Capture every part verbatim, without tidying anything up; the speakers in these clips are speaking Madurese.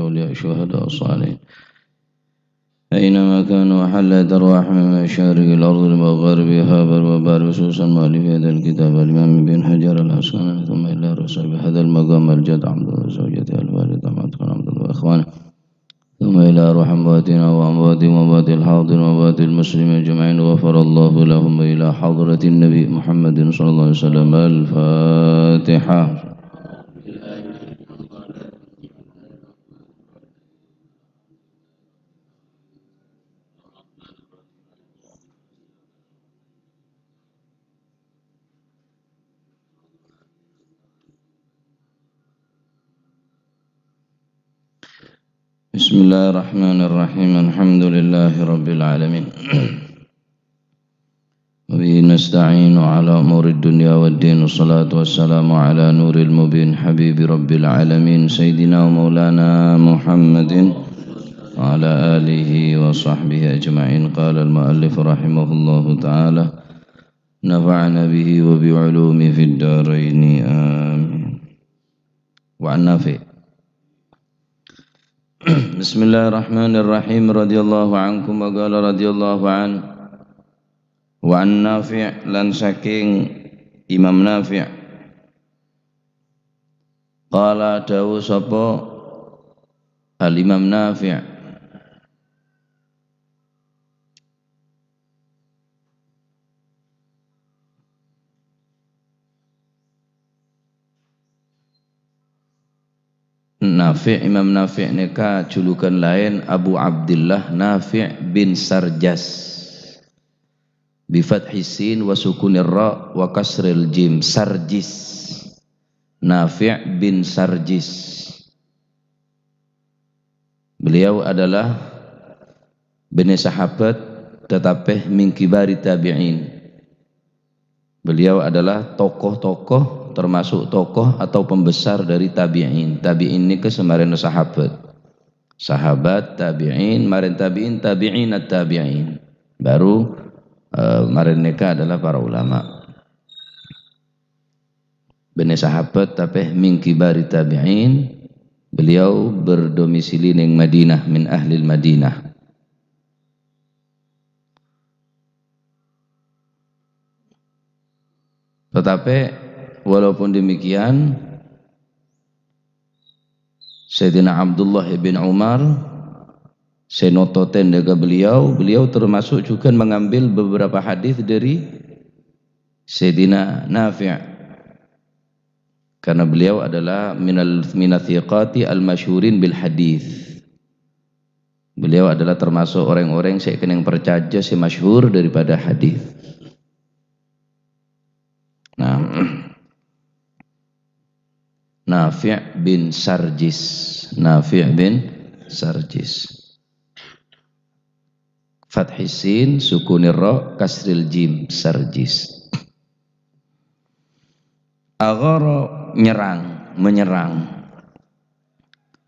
الأولياء الشهداء الصالحين. أينما كانوا وحلت أرواحهم من مشارق الأرض لمغاربها، بل وبارك خصوصا مؤلف هذا الكتاب الإمام ابن حجر العسقلاني، ثم إلى رؤساء بهذا المقام الجد عبد الله وزوجته الوالد محمد بن عبد الله وإخوانه، ثم إلى أرواح أمواتنا وأموات وأموات الحاضر وأموات المسلمين أجمعين، غفر الله لهم، وإلى حضرة النبي محمد صلى الله عليه وسلم. الفاتحة. بسم الله الرحمن الرحيم. الحمد لله رب العالمين. وبه نستعين على أمور الدنيا والدين. والصلاة والسلام على نور المبين حبيب رب العالمين سيدنا ومولانا محمد وعلى آله وصحبه أجمعين. قال المؤلف رحمه الله تعالى: نفعنا به وبعلومه في الدارين. آمين. وعن نافع. بسم الله الرحمن الرحيم. رضي الله عنكم وقال رضي الله عنه. وعن نافع, lan saking Imam Nafi'. Qala, dawuh sapa Al-Imam Nafi'? Nafi', Imam Nafi' nèka julukan laèn Abu Abdillah Nafi' bin Sarjas. Bi fathis sin wa sukunir ra wa kasril jim. Sarjis. Nafi' bin Sarjis. Beliau adalah bânnè sahabat, tetapi min kibari tabi'in. Beliau adalah tokoh-tokoh, termasuk tokoh atau pembesar dari tabi'in. Tabi'in nèka sè marèna sahabat. Sahabat, tabi'in, marèn tabi'in, tabi'inat tabi'in. Baru, eh, marèn nèka adalah para ulama. Bânnè sahabat, tapè min kibari tabi'in, beliau berdomisili neng Madinah, min ahlil Madinah. Tetapi, walaupun demikian, Sayyidina Abdullah bin Umar, sè noto tèndhâ ka beliau, beliau termasuk juga mengambil beberapa hadis dari Sayyidina Nafi'. Karena beliau adalah minal, minathiqati al-masyhurin bil hadis. Beliau adalah termasuk orang-orang sè kènèng parcajâ sè masyhur daripada hadis. Nah, Nafi' bin Sarjis. Nafi' bin Sarjis. Fathis sin, sukunir ra, kasril jim, Sarjis. Aghara, nyerang, menyerang.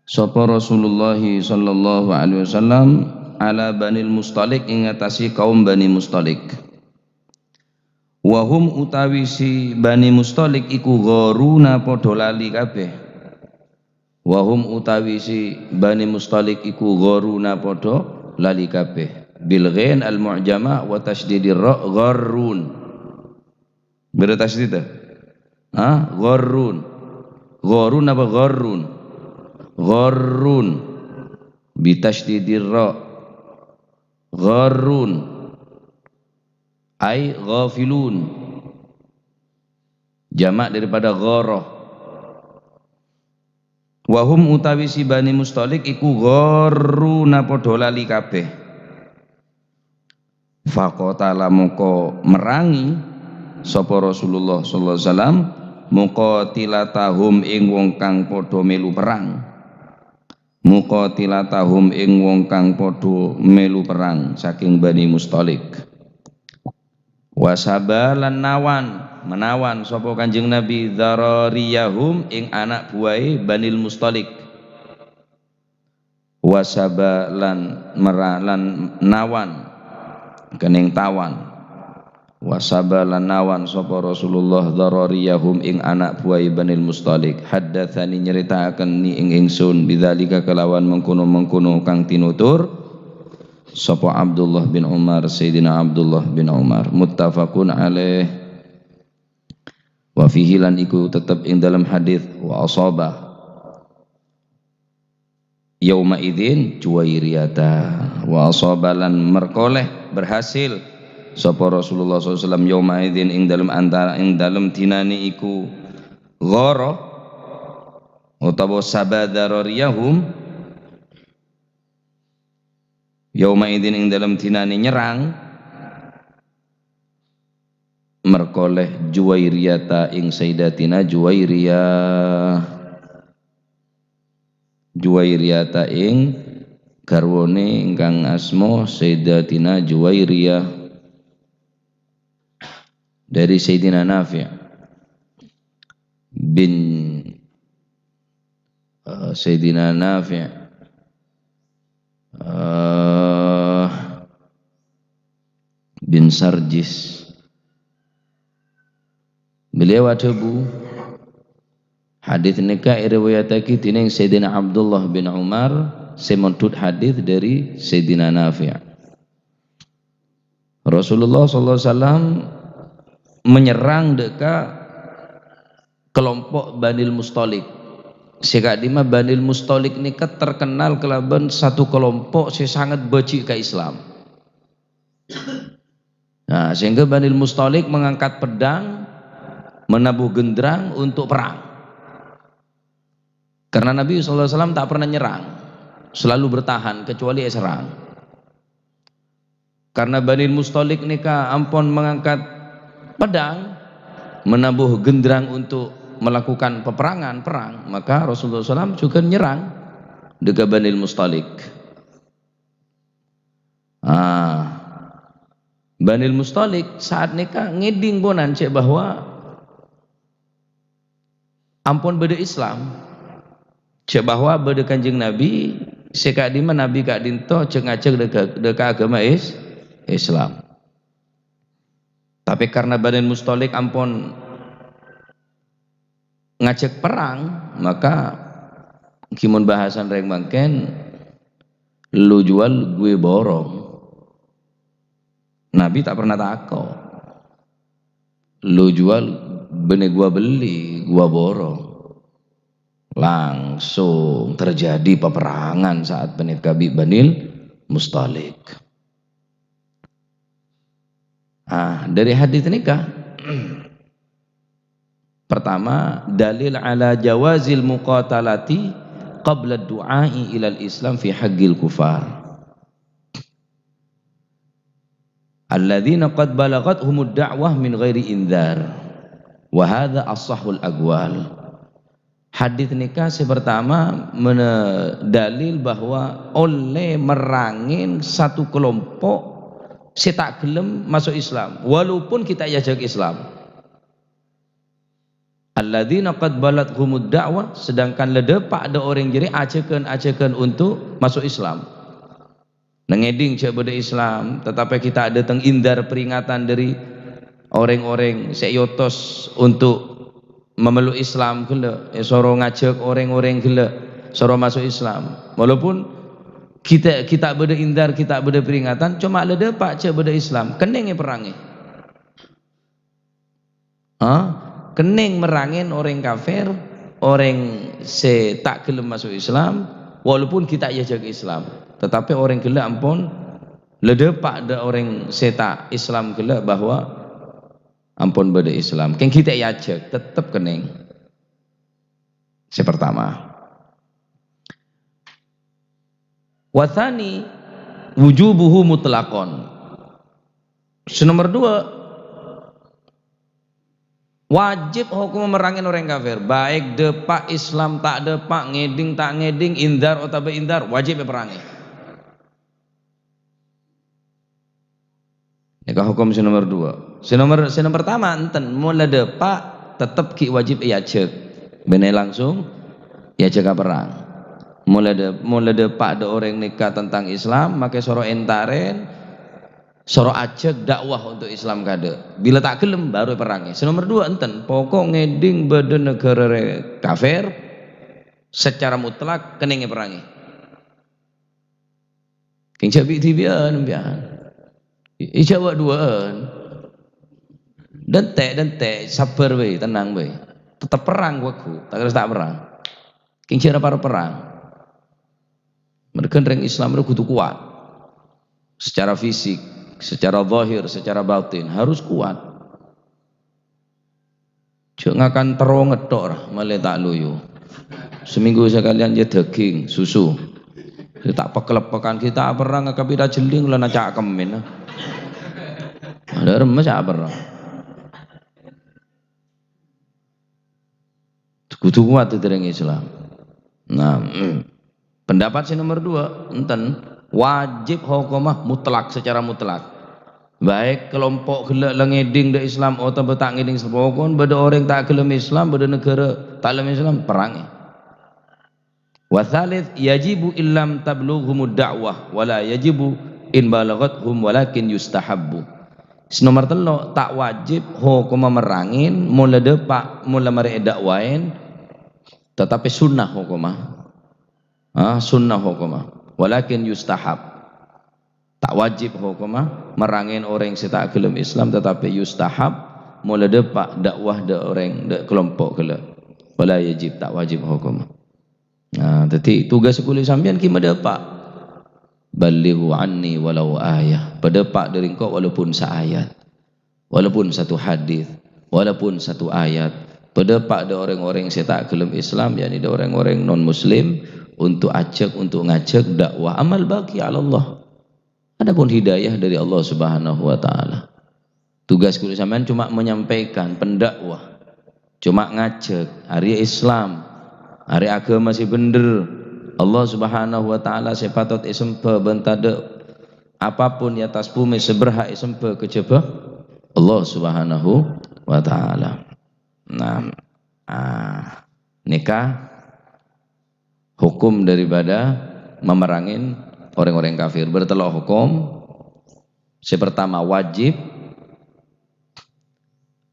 Sapa Rasulullah sallallahu alaihi wasallam ala Banil Mustaliq, ing atase kaum Bani Mustaliq. Wa hum, utawi si Bani Mustaliq iku, gharuna, padha lali kabeh. Wa hum, utawi si Bani Mustaliq iku, gharuna, padha lali kabeh. Bil ghain al mu'jamah wa tasdidir ra, gharrun. Beda tasdid, ha? Gharrun. Gharun apa gharrun? Gharrun. Bi tasdidir ra. Gharrun. Ai ghafilun. Jamak daripada ghara. Wa hum, utawi si Bani Mustaliq iku, gharruna, padha lali kabeh. Faqatala, mongko merangi sapa Rasulullah sallallahu alaihi wasallam, muqatilatahum, ing wong kang padha melu perang. Muqatilatahum, ing wong kang padha melu perang saking Bani Mustaliq. Wasaba, lan nawan, menawan sapa Kanjeng Nabi, dzarariyahum, ing ana' buwahe Banil Mustaliq. Wasaba, lan mera-, lan nawan, kènèng tawan. Wa saba lan nawan sapa Rasulullah dharariyahum ing ana' buwâi Banil Mustaliq. Haddatsani nyarèta'aken ni ing ingsun bidzalika kalawan mengkono-mengkono kang tinutur sapa Abdullah bin Umar, Sayyidina Abdullah bin Umar. Muttafaqun alaih. Wa fihi lan iku tetep ing dalem hadits wa asaba yauma idzin Juwairiyata. Wa asaba lan merkoleh, berhasil sapa Rasulullah sallallahu alaihi wasallam yauma idzin ing dalem antara, ing dalem dinane iku ghara utawa saba dharariyahum yauma idzin ing dalem dinane nyerang merkoleh Juwairiyata ing Sayyidatina Juwairiyah. Juwairiyata ing garwane ingkang asma Sayyidatina Juwairiyah dari Sayyidina Nafi' bin, eh, Sayyidina Nafi', eh, bin Sarjis. Beliau adhâbu, hadits nèka èriwayataghi dening Sayyidina Abdullah bin Umar sè mondhut hadits dhâri Sayyidina Nafi'. Rasulullah sallallahu alaihi wasallam menyerang dâ' ka kelompok Banil Mustaliq. Sè ka'dimma Banil Mustaliq nèka terkenal kalaban satu kelompok sè sangat bâji' ka Islam. Nah, sehingga Banil Mustaliq mengangkat pedang, menabuh genderang untuk perang. Karena Nabi sallallahu alaihi wasallam tak pernah nyerang, selalu bertahan kecuali èserrang. Karena Banil Mustaliq nèka ampon mengangkat pedang, menabuh genderang untuk melakukan peperangan, perang, maka Rasulullah sallallahu alaihi wasallam juga nyerang dâ' ka Banil Mustaliq. Ah, Banil Mustaliq saat nèka ngèdhing ponan cè' bahwa ampon bâdâ Islam, cè' bahwa bâdâ Kanjeng Nabi, sè ka'dimma Nabi ka'dinto jhâ' ngajhâk dâ' ka, dâ' ka agama Is-, Islam. Tapè karena Banil Mustaliq ampon ngajhâk perang, maka ghi mon bahasan rèng mangkèn, "Lu jual, gue borong." Nabi tak pernah tako'. "Lu jual, bânnè gua beli, gua borong." Langsung terjadi peperangan saat panèka bi' Banil Mustaliq. Ah, dari hadits nèka, pertama, dalil ala jawazil muqatalati qabla du'ai ilal Islam fi haqqil kufar. Alladzina qad balagathumud da'wah min ghairi indzar. Wa hadza ashahhul aqwal. Hadits nèka sè pertama mene-, dalil bahwa ollè merrangè satu kelompok sè ta' ghellem maso' Islam, walaupun ghi' ta' èajhâk Islam. Alladzina qad balagathumud da'wah, sedangkan la dâpa' dâ' orèng jârèya ajhâghân-ajhâghân untuk maso' Islam. Nangèdhing jhâ' bâdâ Islam, tatapè ghi' ta' dâteng indar peringatan dhâri orèng-orèng sè èotos untuk mamello Islam ghellâ', èsoro ngajhâk orèng-orèng ghellâ', soro maso' Islam. Walaupun ghi' ta', ghi' ta' bâdâ indar, ghi' ta' bâdâ peringatan, coma la dâpa' jhâ' bâdâ Islam, kennèng èperrangè. Ha? Kennèng merrangè orèng kafir, orèng sè ta' ghellem maso' Islam, walaupun ghi' ta' èajhâk Islam. Tatapè orèng ghellâ' ampon la dâpa' dâ' orèng sè ta' Islam ghellâ' bahwa ampon bâdâ Islam. Kèng ghi' ta' èajhâk, tettep kennèng. Sè pertama. Wa tsani, wujubuhu mutlaqan. Sè nomer dua, wajib hokomma merrangè orèng kafir, baik dâpa' Islam ta' dâpa', ngèdhing ta' ngèdhing, indar otabâ indar, wajib èperrangè. Nèka hokom sè nomer dua. Sè nomer, sè nomer pertama, enten, mon la dâpa', tettep ghi' wajib èajhâk. Bânnè langsung èajhâk ka perrang. Mon la dâ-, mon la dâpa' dâ' orèng nèka tentang Islam, makè soro èntarè, Soro ajhâk dakwah untuk Islam kaḍâ'. Bilâ ta' ghellem, baru èperrangè. Sè nomer dua, enten. Pokok ngèḍing bâḍâ naghârâ rè-, kafir, secara mutlak kennèng èperrangè. Kèng jhâ' bi'-dhibi'ân, sampèyan. I-, ijhâ' wâ'-duwâ'ân. Dântè', dântè', sabbhâr bhâi, tenang bhâi. Tetep perrang, ghu-, ta' kèra ta' perrang. Kèng jhâ' ra-para perrang. Mereka rèng Islam itu kudu kuat. Secara fisik, secara zahir, secara batin harus kuat. Jhâ' ngakan terrong tok ra, malè ta' loyu. Seminggu sekalian ya daging, susu. Ya ta' pekleppekan kita perrang ka pita jelling la na ca'kemmen. Ada remes apa ra? Kudu kuat itu rèng Islam. Nah, mm. Pendapat sè nomer dua, enten, wajib hokomah mutlak, secara mutlak. Baik kelompok ghellâ' la ngèḍing ḍâ' Islam otabâ ta' ngèḍing sapokon, bâḍâ orèng ta' ghellem Islam, bâḍâ naghârâ ta' ghellem Islam, perrangè. Wa tsalits, yajibu illam tablughumud da'wah, wa la yajibu in balaghathum, walakin yustahabbu. Sè nomer tello', ta' wajib hokomma merrangè, mon la ḍâpa', mon la marè èdakwaè, tetapi sunnah hokomma. Ah, sunnah hokomma. Walakin yustahab. Ta' wajib hokomma merrangè orèng sè ta' ghellem Islam, tetapi yustahab, mon la ḍâpa' dakwah ḍâ' orèng, ḍâ' kelompok ghellâ'. Wala yajib, ta' wajib hokomma. Nah, dhâddhi tugas kulâ sampèyan ghi' maḍâpa'. Ballighu anni walau ayah. Paḍâpa' ḍâri engko' walaupun saayat. Walaupun satu hadis, walaupun satu ayat. Paḍâpa' ḍâ' orèng-orèng sè ta' ghellem Islam, yakni ḍâ' orèng-orèng non-muslim, untuk ajhâk, untuk ngajhâk dakwah. Amal baqi 'ala Allah. Adapun hidayah dari Allah Subhanahu wa Ta'ala. Tugas kulâ sampèyan cuma menyampaikan, pendakwah. Cuma ngajhâk, arèya Islam, arèya aghâma sè bhendher. Allah Subhanahu wa Ta'ala sè patot èsembhâ bân taḍâ' apapun è attas bhumè sè berhak èsembhâ kajhâbhâ Allah Subhanahu wa Ta'ala. Nah, ah, nèka hukum daripada mamerrangè orèng-orèng kafir. Bertello' hukum. Sè pertama wajib,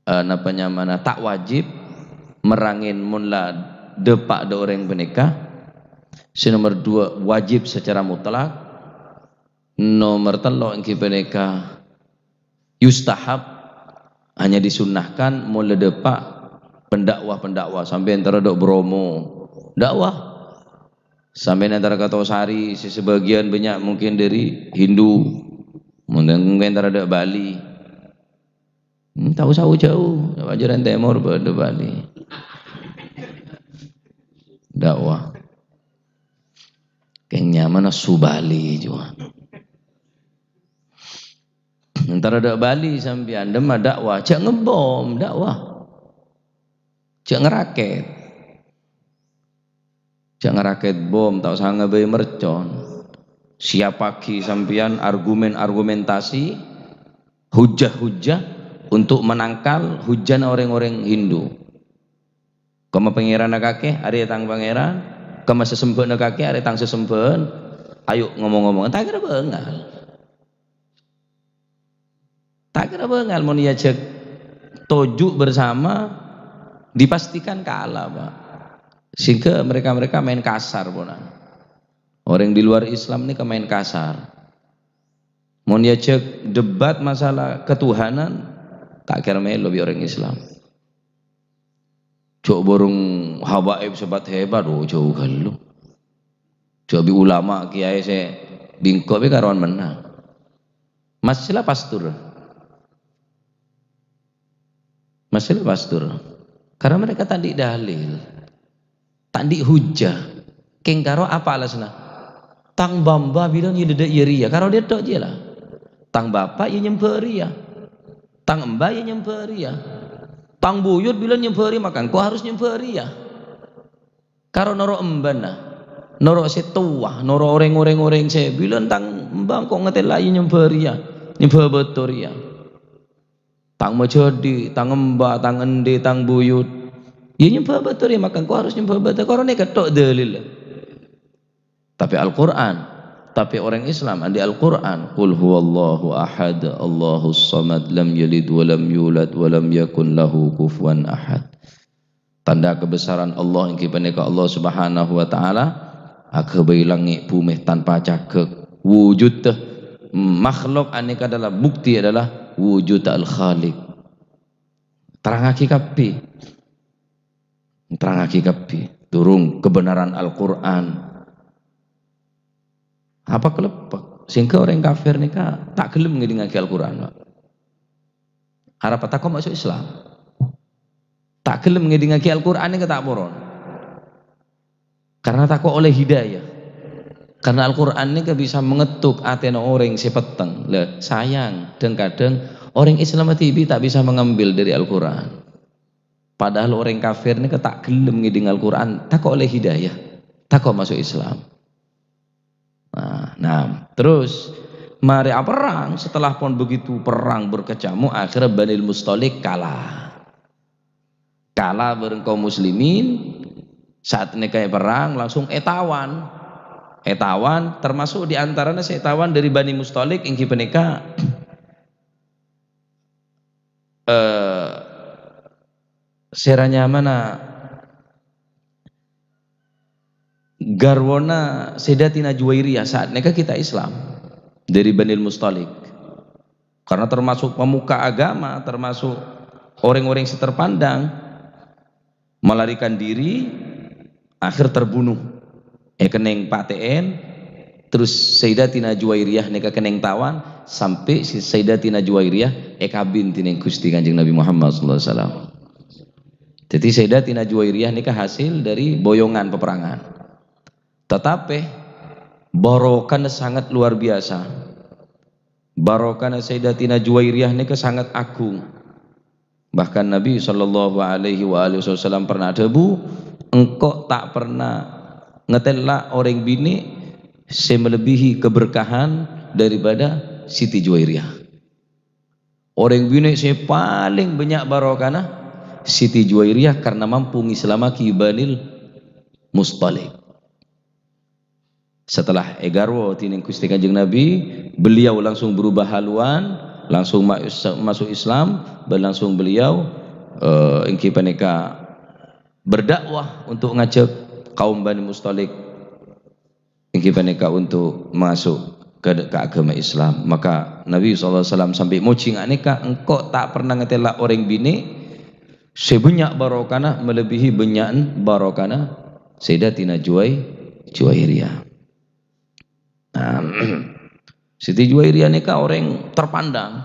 eh, napa nyamana ta' wajib merrangè mon la ḍâpa' ḍâ' orèng panèka. Sè nomer dua wajib secara mutlak. Nomer tello' èngghi panèka yustahab, hanya disunnahkan, mon la ḍâpa' pendakwah-pendakwah, sampè' èntara ḍâ' Bromo, dakwah. Sampè' èntara ka Tosari, sè sebagian bânnya' mungkin ḍâri Hindu, mungkin èntara ḍâ' Bali. Hmm, tao jhâu-jhâu, Pajoran Tèmor bâḍâ Bali. Dakwah. Kèng nyamana Subali jhuwa. Èntara ḍâ' Bali sampèyan ḍemma dakwah, jhâ' ngebom dakwah. Jhâ' ngarakèt. Jhâ' ngarakèt bom, ta' osa ngaghâbây mercon. Siapaghi sampèyan argumen-argumentasi, hujjah-hujjah untuk menangkal hujjahna orèng-orèng Hindu. Kamma pangèranna kakè, arèya tang pangèran. Kamma sè sembhâna kakè, arèya tang sè sembhâna. Ayo ngomong-ngomong, ta' kèra bângal. Ta' kèra bângal mon èajhâk toju' bersama, dipastikan kalah, Pak. Sehingga mereka-mereka main kasar, ponan. Orèng di luar Islam nèka main kasar. Mon èajhâk debat masalah ketuhanan, ta' kèra mèlo bi' orèng Islam. Jhâ' bhâreng habaib sè hebat-hebat, oh, jhâu ghâllu. Jhâ' bi' ulama, kiai sè bingko bi' karowan mennang. Masalah pastur. Masalah pastur. Karena mereka ta' anḍi' dalil. Ta' anḍi' hujjah. Kèng karo apa alasanna? Tang bâ-embâ bilân iyâ ḍâ' iyâ rèya. Karo ḍâ' tok jiyâ la. Tang bapa' iyâ nyembhâ rèya. Tang embâ iyâ nyembhâ rèya. Tang buyut bilân nyembhâ rèya, maka engko' harus nyembhâ rèya. Karo noro' embâna. Noro' sè towa, noro' orèng-orèng orèng sè bilân tang embâ engko' ngatèla iyâ nyembhâ rèya. Nyembhâ bâto rèya. Tang majhâdhi', tang embâ, tang enḍi', tang buyut. Iyâ nyembhâ bâto rèya, maka engko' harus nyembhâ bâto. Karo nèka tok dalil. Tapè Al-Qur'an, Tapè orèng Islam andi' Al-Qur'an, "Qul huwallahu ahad, Allahus samad, lam yalid wa lam yulad, wa lam yakun lahu kufuwan ahad." Tandhâ kabesarân Allah èngghi panèka Allah Subhanahu wa Ta'ala, aghâbây langngè' bhumè tanpa cagâk. Wujud, makhluk anèka adalah bukti adalah wujud Al-Khaliq. Terrangaghi kabbhi. Terrangaghi kabbhi. Durung kebenaran Al-Qur'an. Apa kalebbhâk? Sehingga orèng kafir nèka ta' ghellem ngèdingngaghi Al-Qur'an, Pak. Arapa tako' maso' Islam? Ta' ghellem ngèdingngaghi Al-Qur'an nèka ta' poron. Karena tako' ollè hidayah. Karena Al-Qur'an nèka bisa mengetuk atèna orèng sè petteng. Lah, sayang, dhâng-kadhâng orèng Islam dhibi' ta' bisa mengambil dari Al-Qur'an. Padahal orèng kafir nèka ta' ghellem ngèding Al-Qur'an, tako' ollè hidayah, tako' maso' Islam. Nah, nah, terus marè aperrang, setelah pon begitu perang berkecamuk, akhirnya Banil Mustaliq kalah. Kalah bareng kaum muslimin, saat nèka perang langsung ètawan. Ètawan, termasuk di antarana sè ètawan dari Bani Mustaliq èngghi panèka, eh, sè ra nyamana garwana Sayyidatina Juwairiyah, saat nèka ghi' ta' Islam, dari Banil Mustaliq. Karena termasuk pemuka agama, termasuk orèng-orèng sè terpandang, melarikan diri, akhir terbunuh. Èkennèng patè'èn, terus Sayyidatina Juwairiyah nèka kennèng tawan, sampè' si Sayyidatina Juwairiyah èkabin dhinèng Gusti Kanjeng Nabi Muhammad sallallahu alaihi wasallam. Jadi Sayyidatina Juwairiyah nèka hasil dari boyongan peperangan. Tetapi barokahnya sangat luar biasa. Barokahnya Sayyidatina Juwairiyah nèka sangat agung. Bahkan Nabi sallallahu alaihi wa alihi wasallam pernah adhâbu, "Engko' ta' pernah ngatèla' orèng binè' sè melebihi keberkahan daripada Siti Juwairiyah." Orèng binè' sè palèng bânnya' barokana Siti Juwairiyah karena mampu ngislammaghi Banil Mustaliq. Setelah ègarwa dhinèng Gusti Kanjeng Nabi, beliau langsung berubah haluan, langsung ma-, masuk Islam, dan langsung beliau, eh, èngghi panèka berdakwah untuk ngajak kaum Bani Mustaliq, èngghi panèka untuk masuk ke, ke agama Islam. Maka Nabi sallallahu alaihi wasallam sampè' mojhi nga' nèka, "Engko' ta' pernah ngatèla' orèng binè' sè bânnya' barokana melebihi bânnya'an barokana Sayyidatina Juwai-, Juwairiyah." Nah, Siti Juwairiyah nèka orèng terpandang.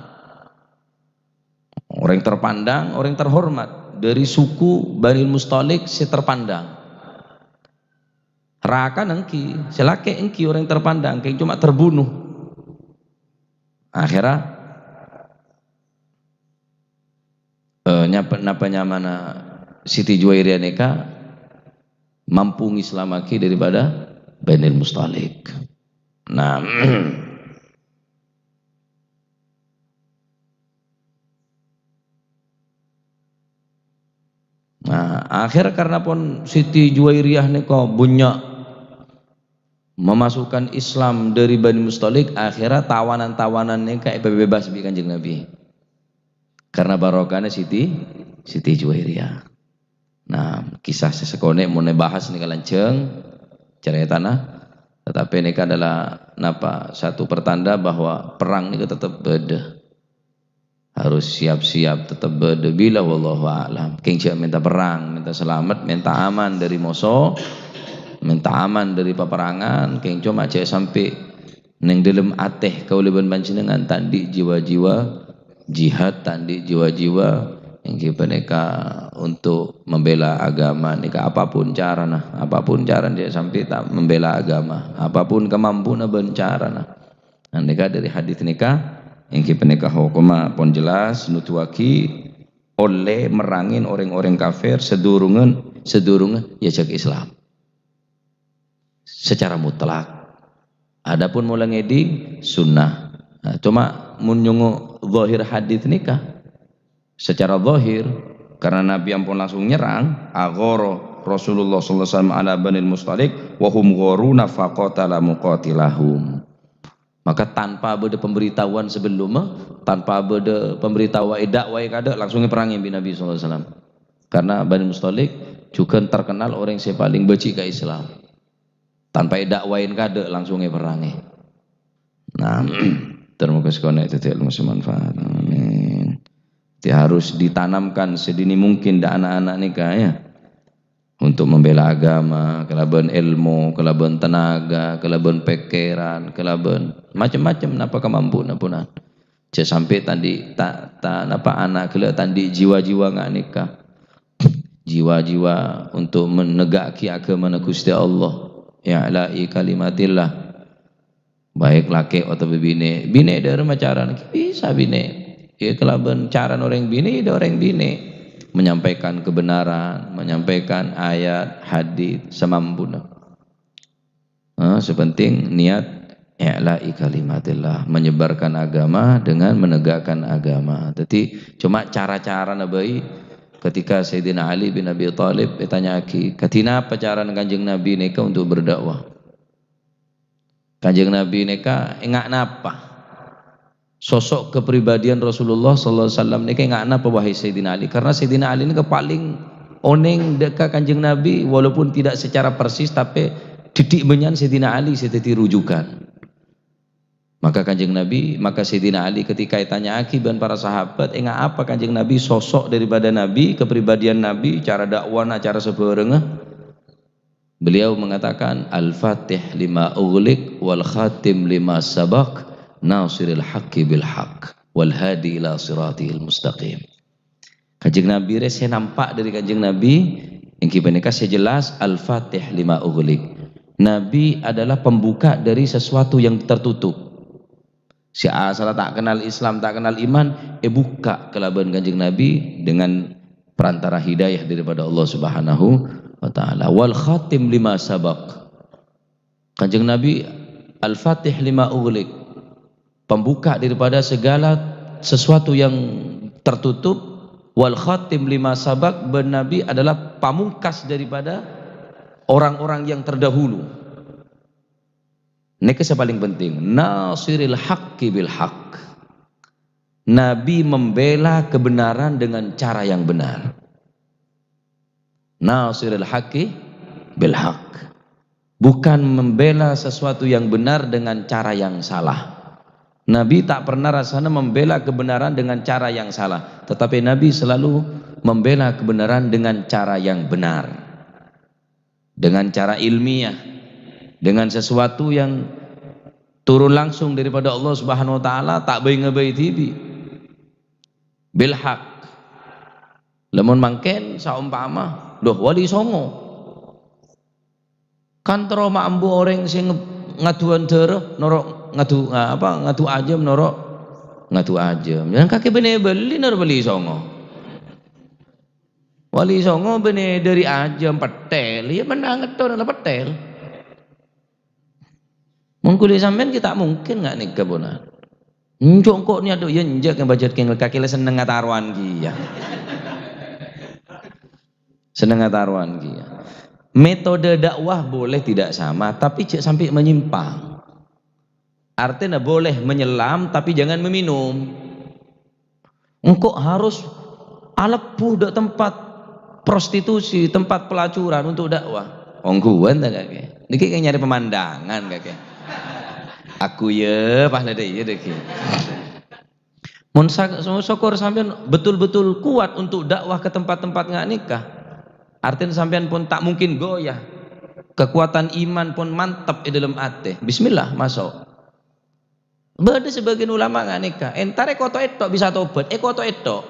Orèng terpandang, orèng terhormat. Dari suku Banil Mustaliq sè terpandang. Rakan èngghi, sè lakè' èngghi orèng terpandang, kèng coma terbunuh. Akhirnya, eh, nyapa, napa nyamana Siti Juwairiyah nèka mampu ngislammaghi daripada Banil Mustaliq. Nah, nah, akhir karena pon Siti Juwairiyah nèka bânnya' memasukkan Islam dari Bani Mustaliq, akhirnya tawanan-tawanan nèka èpabebas bi' Kanjeng Nabi. Karena barokahnya Siti, Siti Juwairiyah. Nah, kisah sè sakonè' mon èbahas nèka lanjhâng carètana, tetapi nèka adalah napa, satu pertanda bahwa perang nèka tetep bâdâ. Harus siap-siap tetep bâdâ. Bilâ wallahu a'lam. Kèng jhâ' mènta perang, mènta salamet, mènta aman dari moso, mènta aman dari peperangan, kèng coma jhâ' sampè' neng dâlem atè kaulâ bân panjhennengan ta' andi' jiwa-jiwa jihad, ta' andi' jiwa-jiwa èngghi panèka untuk membela agama nèka apapun carana, apapun carana jhâ' sampè' ta' membela agama, apapun kemampuanna bân carana. Nah, nèka dâri hadits nèka, èngghi panèka hokomma pon jelas, nuduwaghi ollè merrangè orèng-orèng kafir sadurungan, sadurungan èajhâk Islam. Secara mutlak. Adapun mola ngèding, sunnah. Nah, coma mon nyongngo' zahir hadits nèka, secara zahir, karena Nabi ampon langsung nyerrang, aghara Rasulullah sallallahu alaihi wasallam ala Banil Mustaliq, wa hum gharuna faqatala muqatilahum. Maka tanpa bâdâ pemberitahuan sebelumnya, tanpa bâdâ pemberitahuan, èdâkwai kaadâ', langsung èperrangè bi' Nabi sallallahu alaihi wasallam. Karena Bani Mustaliq juga terkenal orang yang paling benci ke Islam. Tanpa èdâkwai kaadâ', langsung èperrangè. Nah, termoga sekolah itu tidak manfaat. Amin. Jadi harus ditanamkan sedini mungkin dâ' anak-anak nèka, ya. Untuk membela agama, kalabân ilmu, kalabân tenaga, kalabân pèkkèran, kalabân macem-macem napa kamampuanna ponan. Jhâ' sampè' ta' andi', ta', ta', napa, ana' ghellâ' ta' andi' jiwa-jiwa nga' nèka. Jiwa-jiwa untuk menegakkan agamana Ghustè Allah. I'la'i kalimatillah. Baik lakè' otabâ binè'. Binè' dâ' remma carana? Bisa binè'. Ya, kalabân carana orèng binè', dâ' orèng binè'. Menyampaikan kebenaran, menyampaikan ayat, hadis, samampuna. Nah, sepenting niat i'la'i kalimatillah, menyebarkan agama dengan menegakkan agama. Jadi, cuma cara-carana bhâi ketika Sayyidina Ali bin Abi Thalib ètanya'aghi, "Kadhi napa carana Kanjeng Nabi nèka untuk berdakwah?" Kanjeng Nabi nèka enga' napa? Sosok kepribadian Rasulullah sallallahu alaihi wasallam nèka enga' napa, wahai Sayyidina Ali? Karena Sayyidina Ali nèka paling onèng dâ' ka Kanjeng Nabi, walaupun tidak secara persis, tapè didik bânnya'an Sayyidina Ali sè dhâddhi rujukan. Maka Kanjeng Nabi, maka Sayyidina Ali ketika ètanya'aghi bân para sahabat, enga' apa Kanjeng Nabi, sosok daripada Nabi, kepribadian Nabi, cara dakwana, cara sabhârengnga? Beliau mengatakan, "Al-Fatih lima ughliq wal khatim lima sabaq, nasiril haqqi bil haqq, wal hadi ila siratihil mustaqim." Kanjeng Nabi rè sè nampa' dâri Kanjeng Nabi, èngghi panèka sè jelas Al-Fatih lima ughliq. Nabi adalah pembuka dari sesuatu yang tertutup. Sè asalla ta' kennal Islam, ta' kennal iman, èbukka' kalabân Kanjeng Nabi dengan perantara hidayah daripada Allah Subhanahu wa Ta'ala. Wal khatim lima sabaq. Kanjeng Nabi Al-Fatih lima ughliq, pembuka daripada segala sesuatu yang tertutup, wal khatim lima sabaq, bân Nabi adalah pamungkas daripada orang-orang yang terdahulu. Nèka sè paling penting, nasiril haqqi bil haqq. Nabi membela kebenaran dengan cara yang benar. Nasiril haqqi bil haqq. Bukan membela sesuatu yang benar dengan cara yang salah. Nabi tak pernah rasanya membela kebenaran dengan cara yang salah, tetapi Nabi selalu membela kebenaran dengan cara yang benar. Dengan cara ilmiah, dengan sesuatu yang turun langsung daripada Allah Subhanahu wa Ta'ala, ta' bhâi-ngabhâi dhibi'. Bil haq. Lamon mangkèn, saompama, "Loh, Wali Songo. Kan terro ma' ambu orèng sè nge-, ngaduwân dârâ, noro' ngadu, apa, ngadu ajâm, noro' ngadu ajâm. Yang kakè bânnè bâli noro' Wali Songo." Wali Songo bânnè dâri ajâm, pettèl, iyâ mennang ngetton la pettèl. Mon kulâ sampèyan ghi' ta' mungkin nga' nèka, ponan. Enjâ' engko' niyat, iyâ enjâ' kèng bâjât kèng kakè la sennengnga tarowan kèya. Sennengnga tarowan kèya. Metode dakwah boleh tidak sama, tapi jhâ' sampè' menyimpang. Artèna boleh menyelam, tapi jangan meminum. Engko' harus alebbhu dâ' tempat prostitusi, tempat pelacuran untuk dakwah. Ongghuwân ta, kakè? Nèkè kèng nyarè pemandangan, kakè. Aku ya, pas la dâ' iyâ, dâ' kè. Mon sa-, so-, sokor sampèyan betul-betul kuat untuk dakwah ka tempat-tempat nga' nèka. Artèna sampèyan pon ta' mungkin goyah. Kakowadhân iman pon mantep è dâlem atè. Bismillah, maso'. Bâdâ sebagian ulama nga' nèka, entar èkoto' ètto' bisa tobat, èkoto' ètto'.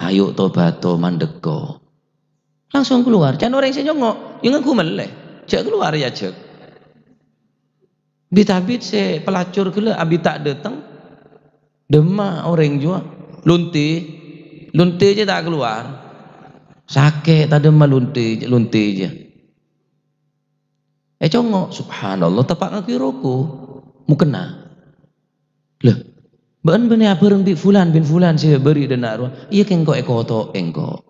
"Ayo tobato, mandhekko." Langsung keluar. Can orèng sè nyongngo', ya ngangghu mellè. Jhâ' keluar ya, jhâ'. Bit-abit sè pelacur ghellâ' abit ta' dâteng. Dâmma orèng jiyâ. Lonte. Lonte jiyâ ta' keluar. Sakè' ta' dâmma lonte, lonte jiyâ. Ècongngo', subhanallah, teppa' ngangghuy roko. Mokennang. "Lha, bâ'na bânnè abhâreng bi' Fulan bin Fulan sè bâri' dâ' enna' rowa?" "Iyâ, kèng engko' èkoto' engko'."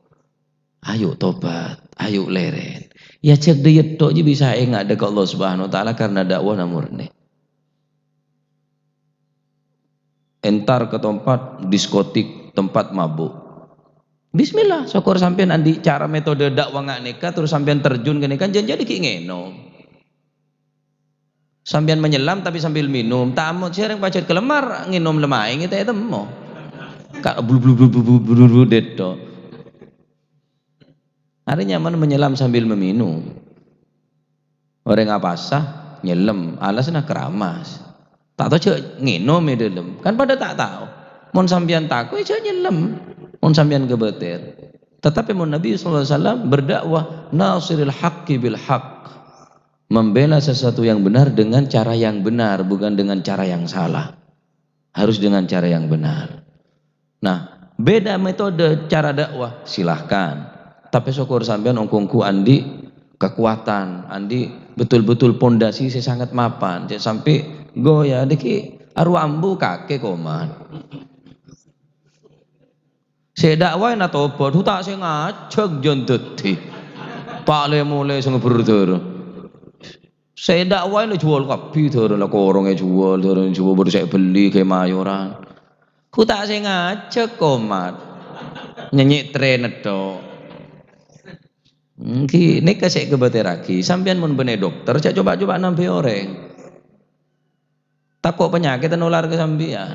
Ayo tobat, ayo lèrèn. Ya, jhâ' dâ' iyâ tho jiyâ bisa enga' dâ' ka Allah Subhanahu wa Ta'ala karena dakwana morne. entar ke tempat diskotik, tempat mabuk. Bismillah, sokor sampèyan andi' cara metode dakwah nga' nèka, terus sampèyan terjun ka nèka, jân-jân ghi' ngènom. Sampèyan menyelam tapi sambil minum, tamoy sèrèng pajhât kalemmar ngènom lemaèng ta' ètemmo. Ka' blu-, blu-, dètto. Arè nyaman menyelam sambil meminum. Orèng apasa nyellem, alasanna keramas. Ta' tao jhâ' ngènom è dhâlem. Kan padâ ta' tao. Mon sampèyan tako', jhâ' nyellem. Mon sampèyan kebâter. Tetapi mon Nabi sallallahu alaihi wasallam berdakwah, "Nasiril haqqi bil haqq." Membela sesuatu yang benar dengan cara yang benar, bukan dengan cara yang salah. Harus dengan cara yang benar. Nah, beda metode cara dakwah, silahkan. Tapè sokor sampèyan ongghu-ongghu andi' kakowadhân, andi' betul-betul pondasi sè sanget mapan. Jhâ' sampè' goyah, dâgghi' arowa ambu kakè komat. Sè dakwah na tobat, hu ta' sè ngajhâk jân dhâddhi. Pa' lè-molè sè ngebur dârâ. Sè dakwah la juwâl kabbhi dârâ, la korong èjuwâl, dârâ èjuwâl, bâdâ sè bellè kemayoran. Ku ta' sè ngajhâk komat. Nyanyi tren netto. Ènggi, nèka sè èkabâtèrraghi. Sampèyan mon bânnè dokter, jhâ' coba-coba nambhi orèng. Tako' panyakèt nular ka sampèyan.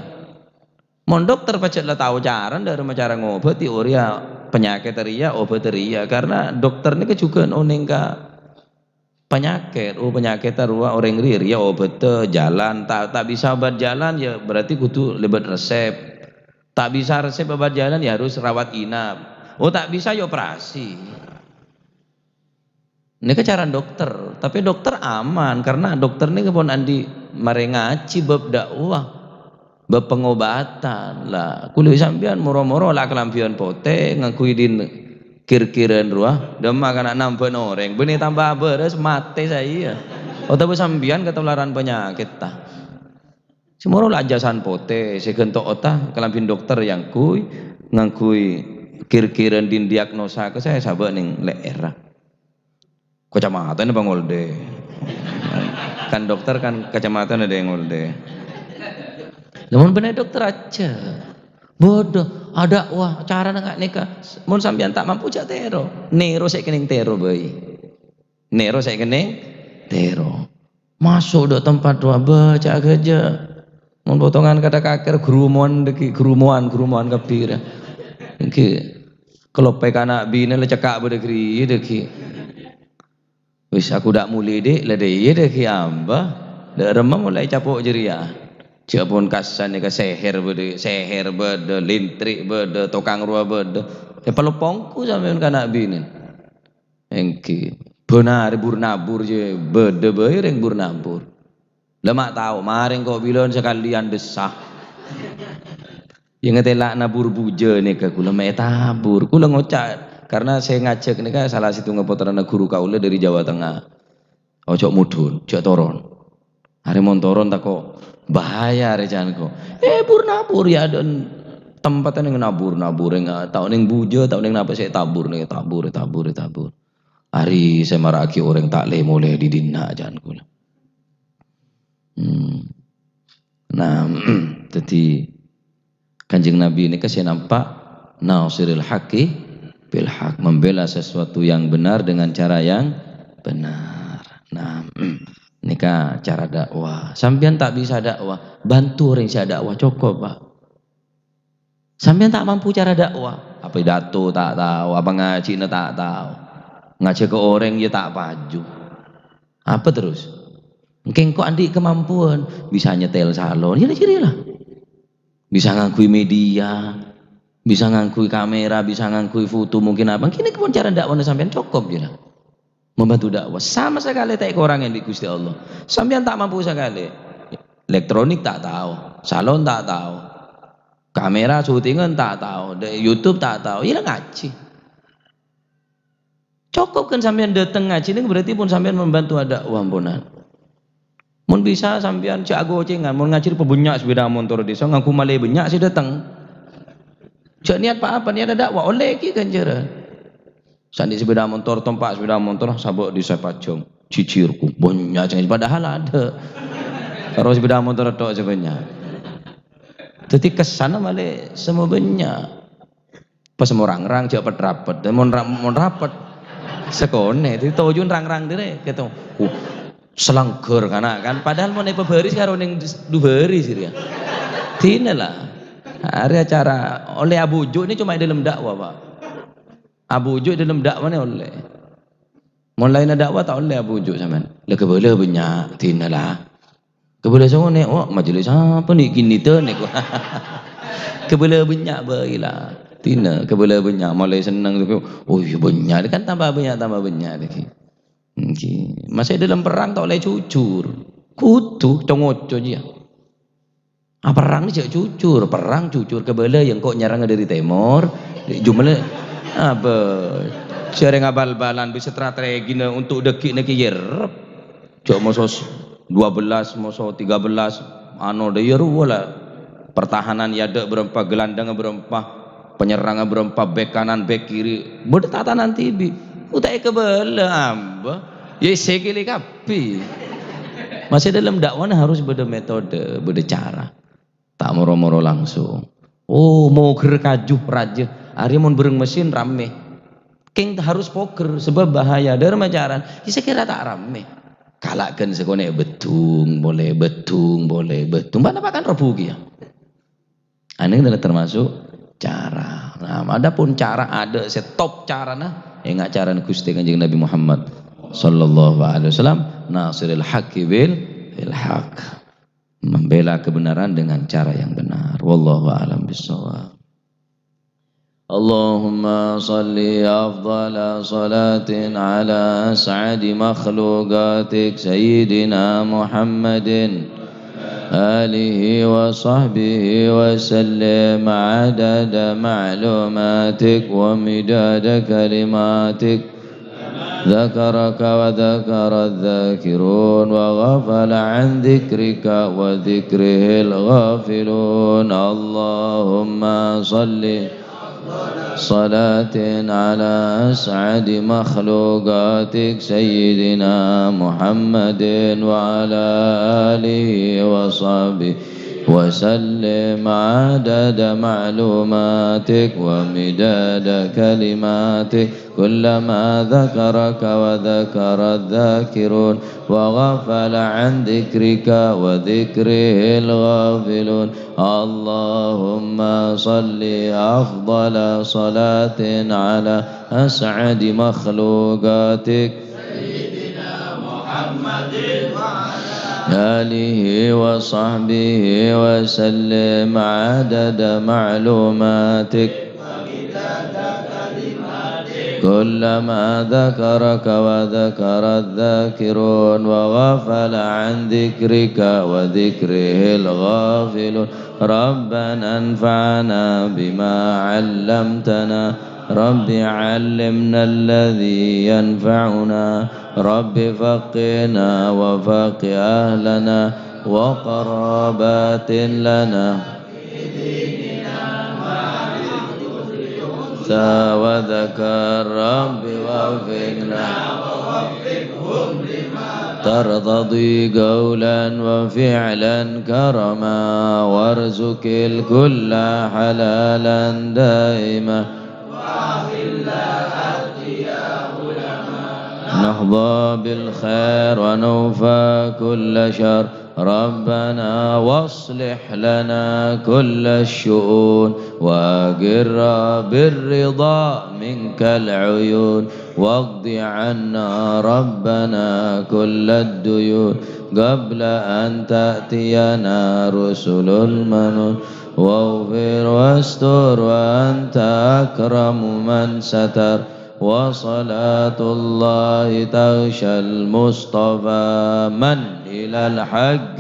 Mon dokter pajhât la tao carana, dâ' remma cara ngobâdhi, orèya panyakèt rèya, obâdhâ rèya. Karena dokter nèka jhughân onèng ka panyakèt. Oh, panyakèt rowa orèng rèya, rèya obâdhâ jalan. Ta', ta' bisa obat jalan, ya berarti kudu lèbât resep. Ta' bisa resep obat jalan, ya harus rawat inap. Oh, ta' bisa, ya operasi. Nèka cara dokter, tapè dokter aman, karena dokter nèka pon andi' marè ngajhi bab dakwah, bab pengobatan. La, kulâ sampèyan moro-moro la kalambhiyân potè, ngangghuy din kir-kiran rowa, dâmma kana' nambhâna orèng, bânnè tamba bârâs, matè saèya. Otabâ sampèyan katolaran panyakèt, ta? Sè moro la ajasan potè, sè ghânto' otabâ kalambhi dokter èyangghuy, ngangghuy kir-kiran din diagnosa, ka saè sabâ' neng lè'èrra. Kacamatana bâ' ngoldè. Kan dokter kan kacamatana dâ' ngoldè. Lamon bânnè dokter ajhâ. Bâdâ, adâ', wah, carana nga' nèka. Mon sampèyan ta' mampu, jhâ' tèro. Nèro sè kennèng tèro bhâi. Nèro sè kennèng tèro. Maso' dâ' tempat rowa, bâca ghâjâ. Mon potongan kata kakèr, ghurumowan dâgghi', ghurumowan, ghurumowan kabbhi rèya. Ènggi, kalopè kana' binè la cekka' bâdâ ghâriyâ dâgghi'. Wis, aku dâ' molè, Dik, la dâ' iyâ dâgghi' amba. Dâ' remma molaè capo' jârèya. Jhâ' pon kasan nèka sèhèr bâdâ, sèhèr bâdâ, lintrik bâdâ, tokang rowa bâdâ. Èpalopongku sampèyan kana' binè. Ènggi. Bân arè bur-nabur jâ bâdâ bhâi rèng bur-nabur. La ma' tao, marèng ko' bilân sakalèyan dessa. Yâ ngatèla' nabur bujâ nèka kulâ ma' ètabur. Kulâ ngoca', karena sè ngajhâk nèka sala sèttonga pottrana ghuru kaulâ dâri Jawa Tengah. Ojo mudhun, jhâ' toron. Arè mon toron tako' bahaya arè jhân ko'. Eh, bur-nabur yâ, adâ' tempatta neng nabur-nabur, neng, tao neng bujâ, tao neng napa sè ètabur, neng ètabur, ètabur, ètabur. Arè sè mara'aghi orèng ta' lè-molè dhi dinna' jhân kulâ. Hmm. Nah, dâddhi Kanjeng Nabi nèka sè nampa' nasiril haqqi bil haq, membela sesuatu yang benar dengan cara yang benar. Nah, nèka cara dakwah. Sampèyan ta' bisa dakwah, bantu orèng sè dakwah, cokop, Pak. Sampèyan ta' mampu cara dakwah, apa pidato ta' tao, apa ngajhina ta' tao. Ngajhâk ka orèng yâ ta' paju. Apa terros? Engko' andi' kamampuan, bisa nyetel salon, yâ jârèya la. Bisa ngangghuy media, bisa ngangghuy kamera, bisa ngangghuy foto, mungkin apa. Engko' nèka pon cara dakwana sampèyan cokop, yâ la. Membantu dakwah. Sama sakalè ta' èkorangè bi' Ghustè Allah. Sampèyan ta' mampu sakalè. Elektronik ta' tao, salon ta' tao, kamera syutingan ta' tao, dâ-, YouTube ta' tao, yâ la ngajhi. Cokop kan sampèyan dâteng ngajhi nèng berarti pon sampèyan membantu dakwah amponan. Mon bisa sampèyan jhâ' agocèngan, mon ngajhi pabânnya' sepeda motor è dhisa, ngangghuy malè bânnya' sè dâteng. Jhâ' niat pa-apa, niat dakwah, ollè ghi' ghânjhârân. Sè andi' sepeda motor, tompa' sepeda motor, sabâ' dhisa pajhâng, jhijhirku, bânnya' sè ngajhi, padahal adâ'. Karo sepeda motor tok sè bânnya'. Dhâddhi kessanna malè sè mabânnya'. Pas mon rang-rang jhâ' pet-rapet, mon ra-, mon rapet sakonè', dhâddhi toju' rang-rang dhâri kèto. Uh, selanggar kana' kan, padahal mon èpabâris karo neng dus-, dubâri sih ya. Dinala. Arè acara ollè abuju' nè coma è dâlem dakwah, Pak. Abuju' è dâlem dakwah nè ollè. Mon laènna dakwah ta' ollè abuju' sampèyan. La kabâlâ bânnya' dinala. Kabâlâ sakonè', oh, majelis apa nè' gini tè nè'. Kabâlâ bânnya' bhâi la. Dina, kabâlâ bânnya', malè senneng. Oh, iyâ bânnya', kan tambah bânnya', tambah bânnya' lagi. Ngghi. Masih dalam perang ta' ollè jujur. Kudu co-ngoco jiyâ. Ah, perang nè jhâ' jujur, perang jujur kabâlâ yang kok nyerang dari timur. Jumlah apa? Sering abal-balan bisa strategina untuk dâgghi' nèkè yerrep. Jhâ' moso s-, dua belas, moso tiga belas, ano dâ' iyâ rowa la. Pertahanan è adâ' bârâmpa, gelandang bârâmpa, penyerang bârâmpa, back kanan, back kiri, bâdâ tatanan dhibi'. Uta' èkabâlâ, amba. Yâ, èsèkèlè kabbhi. Masih dalam dakwahnya harus bâdâ metode, bâdâ cara. Ta' moro-moro langsung. Oh, mogher kaju rajâ. Arè mon bâreng mesin rammè. Kèng harus pogher, sebab bahaya. Dârâ macaran, ya sakèra ta' rammè. Kala'aghi sakonè' bhâdhung, polè bhâdhung, polè bhâdhung. Bâ'na pakan rebu kèya. Anèng adalah termasuk cara. Nah, adapun cara adâ' sè top carana, enga' carana Ghustè Kanjeng Nabi Muhammad sallallahu alaihi wasallam, nasiril haqqi bil, bil haqq. Membela kebenaran dengan cara yang benar. Wallahu a'lam bishawab. اللهم صل أفضل صلاة على أسعد مخلوقاتك سيدنا محمد آله وصحبه وسلم عدد معلوماتك ومداد كلماتك ذكرك وذكر الذاكرون وغفل عن ذكرك وذكره الغافلون. اللهم صل صلاة على أسعد مخلوقاتك سيدنا محمد وعلى آله وصحبه وسلم عدد معلوماتك ومداد كلماتك كلما ذكرك وذكر الذاكرون وغفل عن ذكرك وذكره الغافلون. اللهم صل أفضل صلاة على أسعد مخلوقاتك سيدنا محمد وعلى آله وصحبه وسلم عدد معلوماتك كلما ذكرك وذكر الذاكرون وغفل عن ذكرك وذكره الغافلون. ربنا انفعنا بما علمتنا. رب علمنا الذي ينفعنا. رب فقهنا وفقه أهلنا وقرابات لنا. أنثى وذكر، رب وفقنا ترتضي قولا وفعلا كرما، وارزق الكل حلالا دائما. نحظى بالخير ونوفى كل شر. ربنا واصلح لنا كل الشؤون، وأقر بالرضا منك العيون، واقض عنا ربنا كل الديون قبل أن تأتينا رسل المنون. واغفر واستر وأنت أكرم من ستر، وصلاة الله تغشى المصطفى من إلى الحق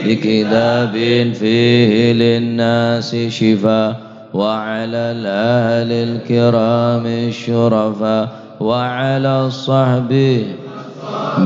بكتاب فيه للناس شفاء، وعلى الأهل الكرام الشرفاء، وعلى الصحب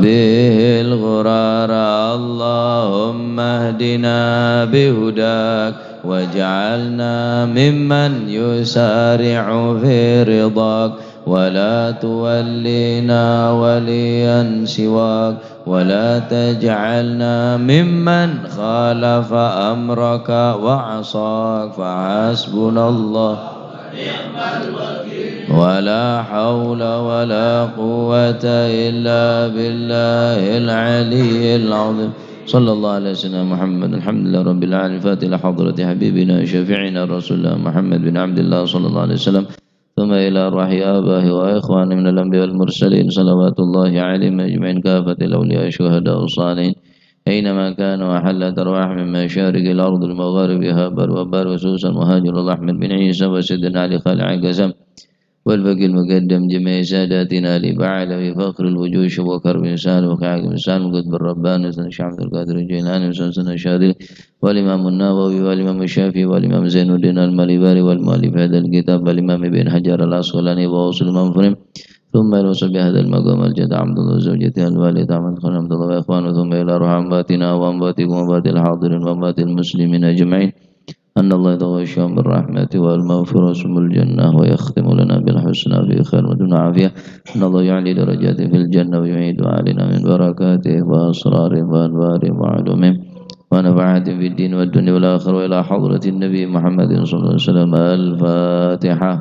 به الغرار. اللهم اهدنا بهداك واجعلنا ممن يسارع في رضاك. ولا تولنا وليا سواك، ولا تجعلنا ممن خالف أمرك وعصاك، فحسبنا الله، ولا حول ولا قوة إلا بالله العلي العظيم. صلى الله على سيدنا محمد. الحمد لله رب العالمين. الفاتحة لحضرة حبيبنا شفيعنا رسول الله محمد بن عبد الله صلى الله عليه وسلم. ثم إلى أرواح آبائه وإخوانه من الأنبياء والمرسلين، صلوات الله عليهم أجمعين، كافة الأولياء والشهداء والصالحين، أينما كانوا وحلت أرواحهم من مشارق الأرض لمغاربها، بر وبحر، خصوصا مهاجر الأحمد بن عيسى وسيدنا علي خالع قسم والفقيه المقدم، جميع ساداتنا آل بعلوي، فخر الوجوه، شيوخ كرب إنسان وكعب إنسان، القطب الرباني سيدنا الشيخ عبد القادر الجيلاني وسيدنا الشاذلي، والإمام النووي والإمام الشافعي والإمام زين الدين المالباري والمؤلف هذا الكتاب والإمام ابن حجر العسقلاني وغوث المنفرين، ثم إلى صاحب هذا المقام الجد عبد الله وزوجته الوالد أحمد خان عبد الله وإخوانه، ثم إلى أرواح أمواتنا وأمواتكم وأموات الحاضرين وأموات المسلمين أجمعين، أن الله يتغشاهم بالرحمة والمغفرة ثم الجنة، ويختم لنا بالحسنى في خير والدنيا عافية، أن الله يعلي درجاتهم في الجنة ويعيد علينا من بركاته وأسرارهم وأنوارهم وعلومهم ونفعاتهم في الدين والدنيا والآخرة، وإلى حضرة النبي محمد صلى الله عليه وسلم. الفاتحة.